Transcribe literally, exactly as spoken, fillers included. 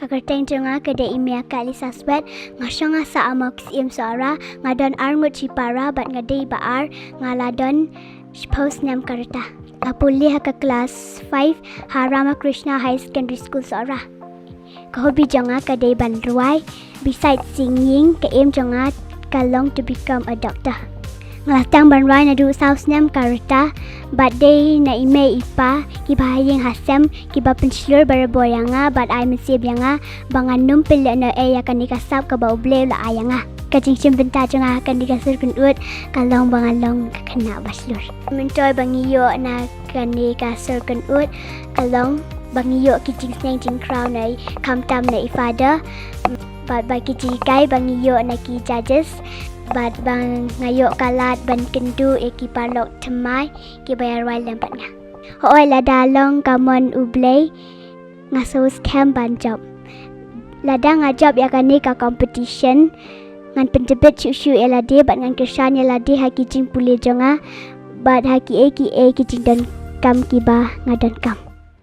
Ka kyrteng jong nga ka dei i Mia Kalisa Swet, nga shong ha Sahamo Ksiem Sohra, nga don arngut shipara bad nga dei ba ar, nga la don shiphew snem ka rta. Nga pule ha ka klas five ha Ramakrishna High Secondary School Sohra. Ka hobby jong nga ka dei ban rwai, beside singing, ka aim jong nga ka long to become a doctor. Nga la sdang ban rwai naduh saw snem ka rta, bad dei na i mei i pa kiba ha ïing ha sem kiba pynshlur barabor ïa nga bad ai mynsiem ïa nga ba ngan nym pynlehnohei ïa kane ka sap kaba U Blei u la ai ïa nga. Ka jingshim bynta jong nga ha kane ka sur kynud ka long ba nga long ka khynnah ba shlur. Myntoi ba ngi ïoh na kane ka sur kynud ka long ba ngi ïoh ki jingsneng jingkraw na i, khamtam na i Father, bad ba ki jinghikai ba ngi ïoh na ki judges, bad ba nga ïoh ka lad ban kynduh ïa ki paralok thymmai kiba ïa rwai lem bad nga. Hooid, lada long ka mon U Blei, nga sngewskhem ban jop. Lada nga jop ïa kane ka competition, ngan pyntbit shuh shuh ïa lade bad ngan kyrshan ïa lade ha ki jingpule jong nga bad ha kiei kiei ki jingdonkam kiba nga donkam.